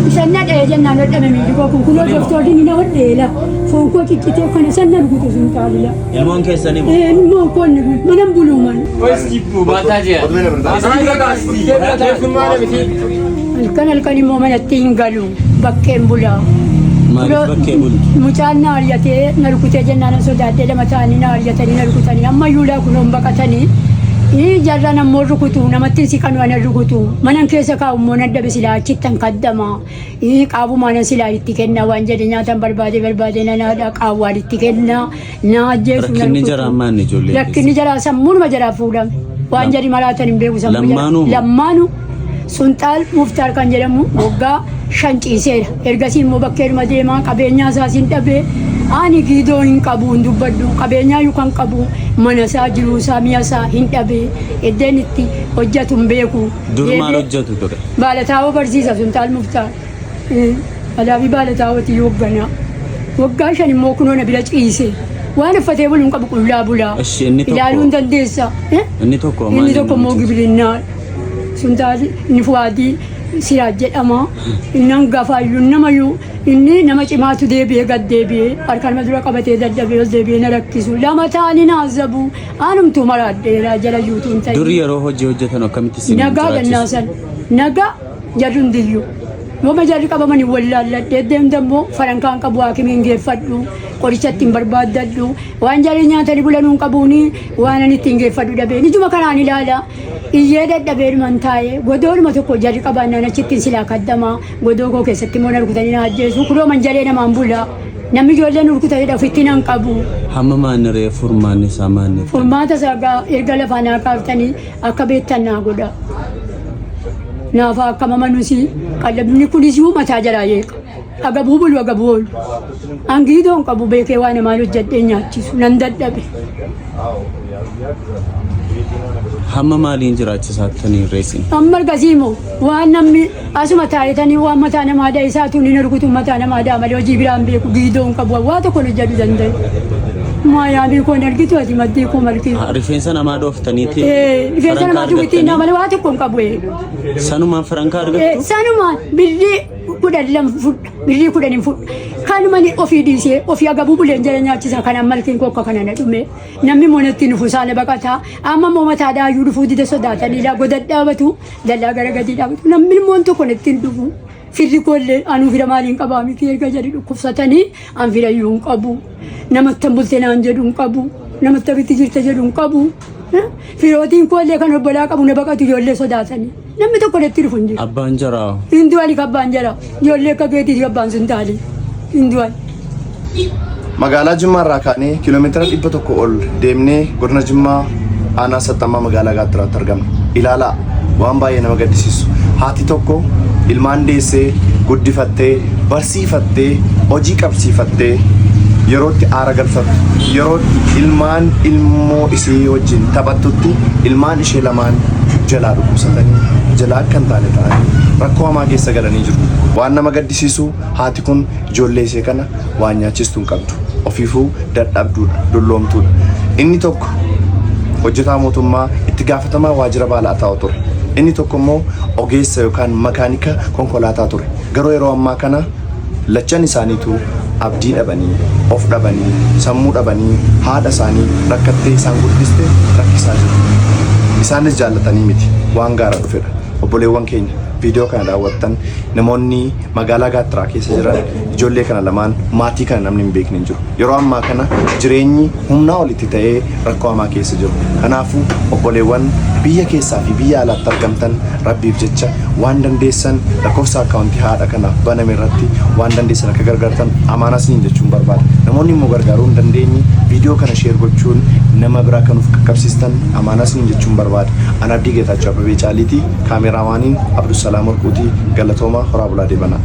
Isan na dha'e jennaan hodhame miilli koo kun kunoo doktorri ni na hodheela. Foon koo ciccitee kana san na rukute sun taalila. Ilmoon keessanii moo? Ilmoon koo inni kun mana buluu man. Halkan halkan immoo manatti hin galu bakkeen bula. Maaliif bakkee bultu? Mucaan na ari'atee na rukutee jennaan sodaadhee lama ta'anii na ari'atanii na rukutanii amma yuulaa kunoon baqatanii. Jarran ammoo rukutu namatti hin siqanu ana rukutu manan keessa kaa'u immoo nan dhabe silaa achittan kaddama qaabumaa nan silaa itti kenna waan jedhe nyaatan barbaade barbaade nan haadha qaawwaan itti kenna na ajjeesu na Rakkinni rukutu. jaraa maanni ijoollee Rakkinni jaraa sammuunuma jaraa fuudhame waan jedhi maraatan hin beeku sammuu jaraa. Lammaanuu? Lammaanuu Sunxaal Muftaar kan jedhamu waggaa 5 ciiseera. Ergasii immoo bakkeedhuma deemaa qabeenyaa isaas hin dhabee ani giidoo hin qabu hin dubbadhu qabeenyaa iyyuu kan qabu mana isaa jiruu isaa mi'a isaa hin dhabee iddeen itti hojjetu hin beeku. Dur maal Deebi'ee hojjetu ture? Baalataawoo barsiisa Sunxaal Muftaar. Alaafi baalataawootii hoogganaa. Waggaa 5 immoo kunoo na bira ciise. Waan uffatee bulu hin qabu qullaa bulaa. Eshi, inni tokko- Ilaaluu hin dandeessa. Eh? Inni tokko maal Inni tokko immoo inni gibilinnaa. Suntaal inni Fuwaadii Siraaj jedhama. Inni hangafaayyuu namayyuu inni nama cimaatu deebi'ee gad deebi'ee harka nama dura qabatee dadhabee ol deebi'ee na rakkisu. Lama ta'anii na azabu. Anumtuu maraadheera jala yuutuu hin ta'in. Dur yeroo hojii hojjetan akkamitti isin Nagaa jiraachisu? gannaa san. Nagaa jarri hundiyyuu. Yooma jarri qabaman hin wallaalladhe. Deemta immoo farankaan qabu haakimiin geeffadhu. Qoricha ittiin barbaaddadhu. Waan jarri nyaatanii bulanuu hin qabuuni waan ani ittiin geeffadhu dhabeen. Ijuma kanaan ilaala. Iyyee dadhabeedhuman taa'e. Godoodhuma tokko jarri qabaannaan achittiin silaa kaddamaa. Godoo koo keessatti immoo na rukutanii na ajjeesu. Kunoo manjalee namaan bula. Namni ijoollee nu rukuta jedha ofitti nan qabu. Hamma maanni ree furmaanni isaa maanni? Furmaata isaa egaa erga lafaa naa kaaftanii akka beektan naa godha. Naaf akka mamanusi qallabni kunis yuu mataa jalaa yeeqa. Agabuu bulu agabuu oolu. Angiidoo hin qabu beekee waa namaan hojjedhee nyaachisu nan dadhabe. Hamma maaliin jiraachisaatanii reessin? Amma ergasii immoo waan namni asuma taa'etanii waan mataa namaa dha'e isaatu ni rukutu mataa namaa dha'a malee hojii biraan beeku giidoo hin qabu waa tokko hin hojjedhu danda'e. Maayaamii koo hin argitu ati maddii koo malkii. Rifeensa namaa dhooftaniiti. Rifeensa namaa tuqittiin naa malee waa tokko hin qabu. Sanumaan farankaa argattu? Sanumaan birrii 12 fudha birrii 10 hin fudha. Kanuma ofii dhiisee ofii agabuu buleen jala nyaachisa kanaan malkiin koo akka kana na dhume. Namni immoo natti dhufu isaana baqata. Amma immoo mataa dhaayyuu dhufuu dida sodaatanii laa goda dhaabatu dallaa gara gadii dhaabatu. Namni immoo tokko natti hin dhufu. Firri koollee anuu fira maaliin qabaa miti erga jedhi dhukkubsatanii an fira iyyuu hin qabu. Namatti bulte naan jedhu hin qabu. Namatti abitti jirta jedhu hin qabu. Firootiin koollee kan obbolaa qabu na baqatu ijoollee sodaatanii. Namni tokko natti dhufu hin jiru. Abbaan jaraa. Hin du'ani kabbaan jara. Ijoollee akka keetiiti abbaan sun taali. Hin du'an. Magaalaa Jimmaa irraa kaanee kiiloomeetira 100 ol deemnee godina Jimmaa aanaa Saxxammaa magaalaa Gaattiraatti argamna. Ilaalaa waan baay'ee nama gaddisiisu. Haati tokko ilmaan deessee guddifattee barsiifattee hojii qabsiifattee yerootti aara galfattu yerootti ilmaan ilmoo isii wajjin taphattutti ilmaan ishee lamaan jalaa dhukkubsatanii jalaa akka hin taane ta'anii rakkoo hamaa keessa galanii jiru. Waan nama gaddisiisu haati kun ijoollee ishee kana waan nyaachistu hin qabdu. Ofiifuu dadhabduudha, dulloomtuudha. Inni tokko hojjetaa mootummaa itti gaafatamaa waajjira baala ataa'u ture. Inni tokko immoo ogeessa yookaan makaanika konkolaataa ture. Garuu yeroo ammaa kana lachan isaaniitu abdii dhabanii, of dhabanii, sammuu dhabanii haadha isaanii rakkattee isaan guddiste rakkisaa jiru. Isaanis jaallatanii miti waan gaara dhufedha. Obboleewwan keenya viidiyoo kana daawwattan namoonni magaalaa Gaattiraa keessa jiran ijoollee kana lamaan maatii kana namni hin beekne hin jiru. Yeroo ammaa kana jireenyi humnaa olitti ta'ee rakkoo hamaa keessa jiru. Kanaafuu obboleewwan biyya keessaa fi biyya alaatti argamtan Rabbiif jecha waan dandeessan lakkoofsa akkaawuntii haadha kanaaf baname irratti waan dandeessan akka gargaartan amaanaa isiniin jechuun barbaada. Namoonni immoo gargaaruu hin dandeenye viidiyoo kana sheer gochuun nama biraa kan nuuf qaqqabsiistan amaanaa isiniin jechuun barbaada. Ana Abdii Geetaachoo Abbabee Caaliiti. Kaameeraamaaniin Abdusalaam Warquuti. Galatoomaa horaa bulaa deebanaa.